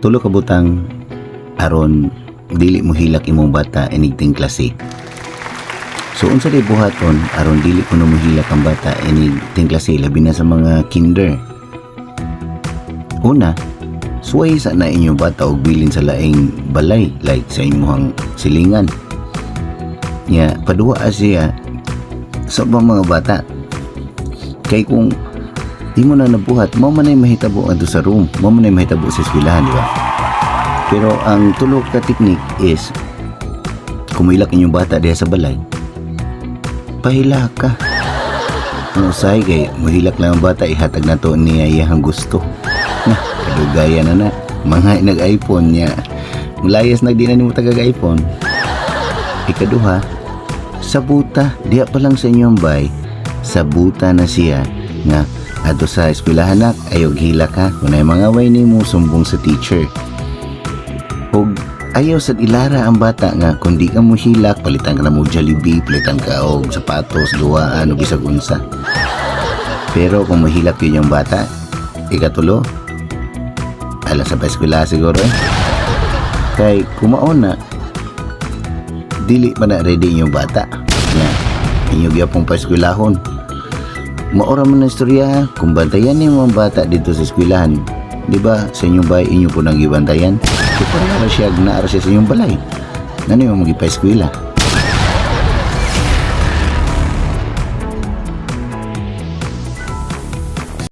Tulo ka butang aron dili mo hilak imong bata inig klase. So unsa day buhaton aron dili kuno mohilak ang bata inig klase, labi na sa mga kinder? Una, suway sa na inyong bata og bilin sa laing balay, like sa inyong silingan. Nya paduha siya sa ubang mga bata. Kay kung di mo na nabuhat, mao man ay mahitabo adto sa room, mao man ay mahitabo sa eskwelahan, di ba? Pero ang tulo ka technique is kung mohilak inyong bata diha sa balay, pahilak ka. Ang usahay kay mohilak lang ang bata, ihatag na to niya iyang gusto. Na, kadugayan na na. Mga nag-iPhone niya. Mulayas na di na nimo tagag iPhone. Ikaduha, sabuta, diha pa lang sa inyong bay, sabuta na siya nga adto sa eskwelahan nak, ayaw hilak ha. Kung naay mangaway nimo, sumbong sa teacher. Og ayaw sad ilara ang bata nga kung di ka mo hilak, palitan ka na mo Jollibee, palitan ka og sapatos, duwaan o bisag unsa. Pero kung mohilak yun yung bata, ikatulo, ala sa eskwela siguro eh. Kay kung na, dili pa na ready inyong bata. Nga, inyo gyapong paeskwelahon. Mao ra man ang istorya ha. Kung bantayan nimo ang bata dito sa eskwelahan, di ba sa inyong bahay inyo po nang gibantayan? So pareha ra siya, naa ra siya sa inyong balay. Ngano mo gipa-eskwela?